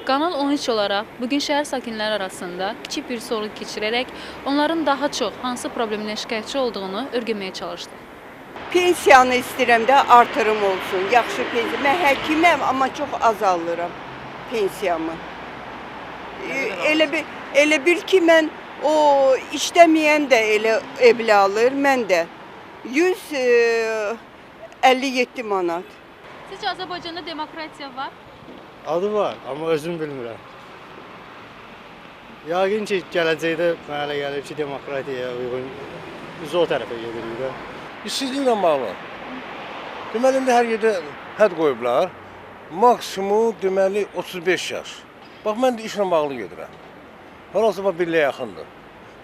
Kanal 13 olaraq bugün şəhər sakinləri arasında kiçik bir sorğu keçirərək onların daha çox hansı problemdən şikayətçi olduğunu öyrənməyə çalışdıq. Pensiyanı istəyirəm də artırım olsun. Yaxşı pensiya. Mən həkiməm, amma çox az alıram pensiyamı. Elə bir ki mən o işləməyən də elə evli alır, mən də. 157 manat. Sizcə Azərbaycanda demokratiya var? Adı var, amma özüm bilmirəm. Yəqin ki, gələcəkdə mənə elə gəlir ki, demokratiyaya uyğun biz o tərəfə gedirik də. İşsizliklə bağlı. Deməli, indi hər yerdə hədd qoyublar. Maksimum, deməli, 35 yaş. Bax, mən də işlə bağlı gedirəm. Hal-hazırda bax, birliyə yaxındır.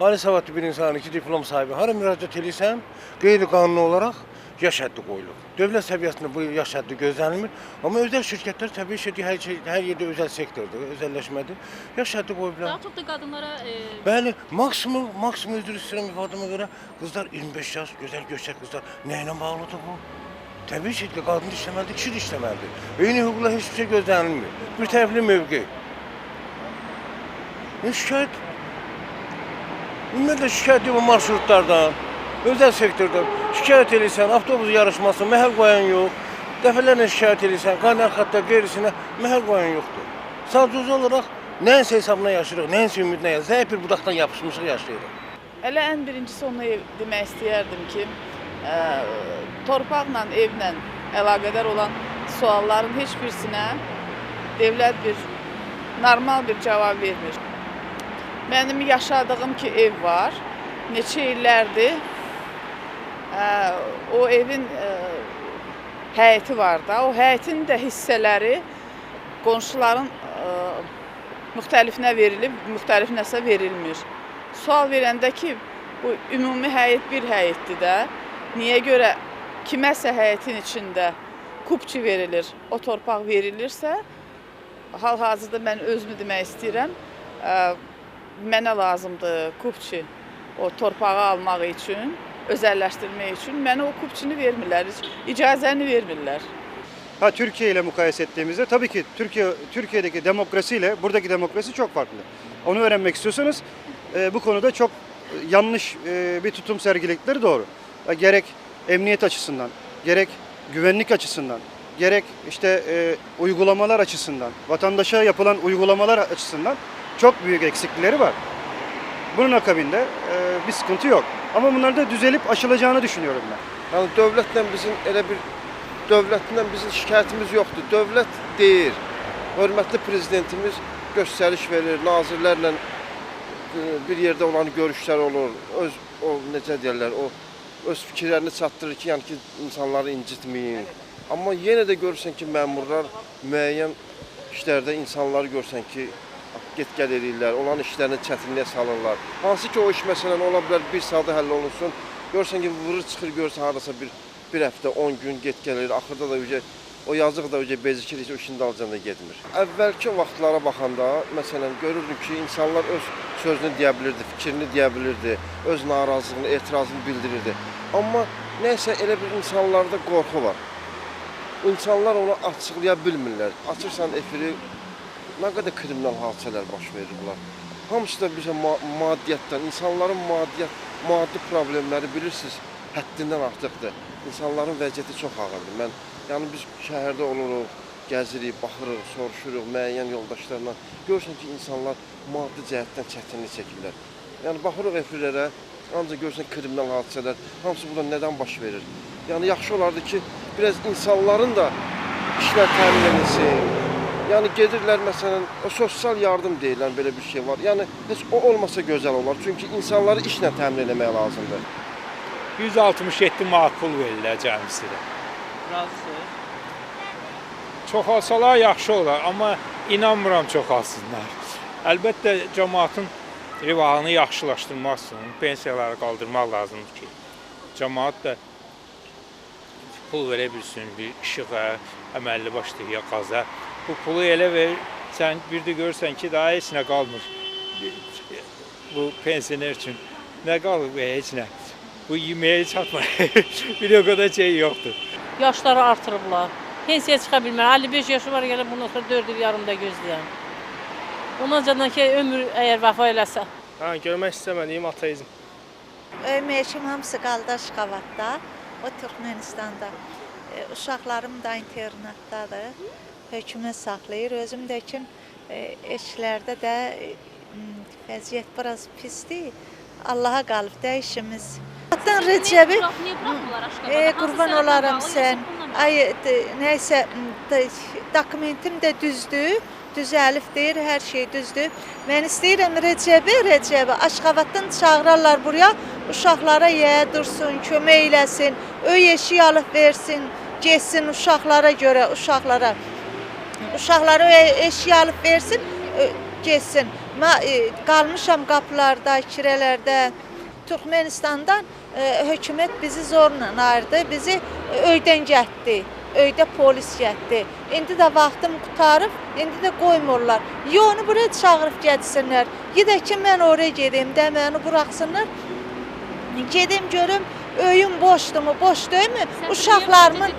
Ali savadlı bir insanın, 2 diplom sahibi, hara müraciət edirsən, qeyri-qanuni olaraq yaş həddi qoyulub. Dövlət səviyyəsində bu yaş həddi gözlənilmir. Amma özəl şirkətlər təbii ki, hər yerdə özəl sektordur, özəlləşmədir. Yaş həddi qoyublar. Daha çox da qadınlara... Bəli, maksimum üzr istəyirəm ifadəmə görə qızlar 25 yaş, gözəl göstər qızlar. Nə ilə bağlıdır bu? Təbii ki, qadın da işləməlidir, kişi də işləməlidir. Eyni hüquqla heç bir şey gözlənilmir. Bir tərəfli mövqe. Şikayət? Ümumiyyətlə şikayət bu marşrutlardan, özəl sektordan. Şikayət edirsən, avtobus yarışması, məhəl qoyan yox. Dəfələrlə şikayət edirsən, qaynar xəttə, qeyrisinə məhəl qoyan yoxdur. Sadəcə olaraq nəyinsə hesabına yaşayırıq, nəyinsə ümidinə yaşayırıq, zəif bir budaqdan yapışmışıq yaşayırıq. Hələ ən birincisi onu demək istəyərdim ki, torpaqla, evlə əlaqədar olan sualların heç birisinə dövlət bir normal bir cavab vermir. Mənim yaşadığım ki ev var, neçə illərdir o evin həyəti var da, o həyətin də hissələri qonşuların müxtəlifinə verilib, müxtəlif nəsə verilmir. Sual verəndə ki, bu ümumi həyət bir həyətdir də, niyə görə kiməsə həyətin içində kupçu verilir, o torpaq verilirsə, hal-hazırda mən özümü demək istəyirəm, mənə lazımdır kupçu o torpağı almaq üçün, özəlləşdirmək üçün, mənə o kupçunu vermirlər, icazəni vermirlər. Ha, Türkiye ile mukayese ettiğimizde tabii ki Türkiye'deki demokrasiyle buradaki demokrasi çok farklı. Onu öğrenmek istiyorsanız bu konuda çok yanlış bir tutum sergiledikleri doğru. Gerek emniyet açısından, gerek güvenlik açısından, gerek işte uygulamalar açısından, vatandaşa yapılan uygulamalar açısından çok büyük eksiklikleri var. Bunun akabinde bir sıkıntı yok. Ama bunların da düzelip aşılacağını düşünüyorum ben. Yəni dövlətlə bizim elə bir dövlətlə bizim şikayətimiz yoxdur. Dövlət deyir, hörmətli prezidentimiz göstəriş verir, nazirlərlə bir yerdə olan görüşlər olur. Öz o necə deyirlər, o öz fikirlərini çatdırır ki, yəni ki insanları incitməyin. Amma yenə də görürsən ki, məmurlar müəyyən işlərdə insanları görsən ki, get-gəl eləyirlər, olan işlərini çətinliyə salırlar. Hansı ki o iş məsələn ola bilər bir saata həll olunsun, görürsən ki vurur çıxır, görürsən hardasa bir həftə, 10 gün get-gəl eləyir, axırda da o yazıq da bezikir, heç o işin dalınca da getmir. Əvvəlki vaxtlara baxanda, məsələn, görürdün ki, insanlar öz sözünü deyə bilirdi, fikrini deyə bilirdi, öz narazılığını, etirazını bildirirdi. Amma nəysə elə bir insanlarda qorxu var. İnsanlar onu açıqlaya bilmirlər. Açırsan efiri, nə qədər kriminal hadisələr baş verir bunlar. Hamısı da bizə maddiyyatdan, insanların maddi problemləri bilirsiniz, həddindən artıqdır. İnsanların vəziyyəti çox ağırdır. Yəni biz şəhərdə oluruq, gəzirik, baxırıq, soruşuruq müəyyən yoldaşlarla. Görürsən ki, insanlar maddi cəhətdən çətinlik çəkirlər. Yəni baxırıq efirlərə, ancaq görürsən kriminal hadisələr, hamısı burada nədən baş verir? Yəni yaxşı olardı ki, biraz insanların da işlər təmin edilsin. Yəni gedirlər məsələn, o sosial yardım deyilən belə bir şey var. Yəni heç o olmasa gözəl olar. Çünki insanları işlə təmin eləmək lazımdır. 167 manat pul verirlər cəmisilə. Razısınız? Çoxalsalar yaxşı olar, amma inanmıram çoxalsınlar. Əlbəttə, cəmaatın rivahını yaxşılaşdırmaq üçün pensiyaları qaldırmaq lazımdır ki, cəmaat da pul verə bilsin bir işığa, əməlli başlı ya qaza. Bu pulu elə ver, sən bir də görürsən ki, daha heç nə qalmır. Bu pensioner üçün nə qalır, heç nə. Bu yeməyə çatmır. Bir o qədər şey yoxdur. Yaşları artırıblar. Pensiya çıxa bilmir. 55 yaşı var, gəlib bundan sonra 4 il yarım da gözləyən. Ona görə ki, ömür əgər vəfa eləsə. Hə, görmək istəmədiyim ateizm. Eşim hamısı qaldı Aşqabadda, o Türkmənistanda. Uşaqlarım da internatdadır, hökumət saxlayır. Özüm də ki, eşlərdə də vəziyyət biraz pisdir. Allaha qalıb da işimiz. Atan Rəcəbi, qurban olaram sən. Ay, nəysə, dokumentim də düzdür, düzəlib deyir, hər şey düzdür. Mən istəyirəm Rəcəbi Aşqabaddan çağırarlar buraya, uşaqlara yeyə dursun, kömək eləsin, öy eşiyi alıb versin, getsin uşaqlara görə, uşaqlara. Uşaqlara öy eşiyi alıb versin, getsin. Mən qalmışam qapılarda, kirələrdə. Türkmenistandan hökumət bizi zorla ayırdı, bizi öydən gətdi, öydə polis gətdi. İndi də vaxtım qurtarıb, indi də qoymurlar. Ya onu buraya çağırıb getsinlər, ya da ki mən oraya gedim də məni buraxsınlar. Gedim görüm, öyüm boşdurmu, boş deyilmi? Uşaqlarımın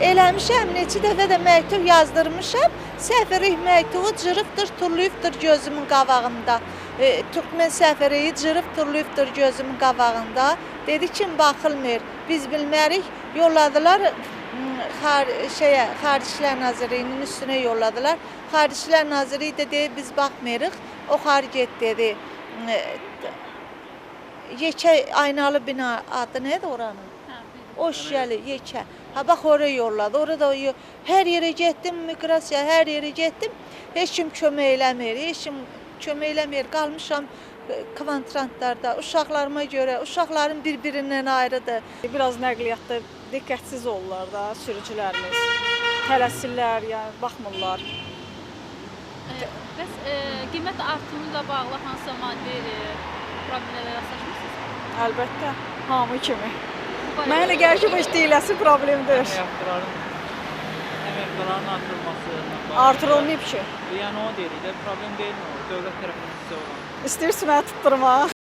eləmişəm, neçə dəfə də məktub yazdırmışam. Səfirlik məktubu cırıbdır, turlayıbdır gözümün qabağında. Türkmen səfiriyi cırıb turlayıbdır gözümün qabağında. Dedi ki, baxılmır, biz bilmərik. Yolladılar Xarici İşlər Nazirliyinin üstünə yolladılar. Xarici İşlər Nazirliyi də deyir, biz baxmırıq. O xaric get dedi. Yekə aynalı bina adı nədir oranın? O şüşəli, yekə. Ha, bax, oraya yolladı. Orada hər yerə getdim, miqrasiya, hər yerə getdim. Heç kim kömək eləmir, heç kim kömək eləmir. Qalmışam kvantrantlarda, uşaqlarıma görə, uşaqlarım bir-birindən ayrıdır. Biraz nəqliyyatda diqqətsiz olurlar da sürücülərimiz. Tələsirlər, yəni baxmırlar. Bəs qiymət artımı ilə bağlı hansısa maddi problemlərə rastlaşmısınız? Əlbəttə, hamı kimi. Mənə elə gəlir ki, bu iş deyiləsi problemdir. Əməkdarların artırılması. Artırılmayıb ki. Yəni onu deyirik də, problem deyilmi o, dövlət tərəfindən sizə olan. İstəyirsin mənə tutdurma.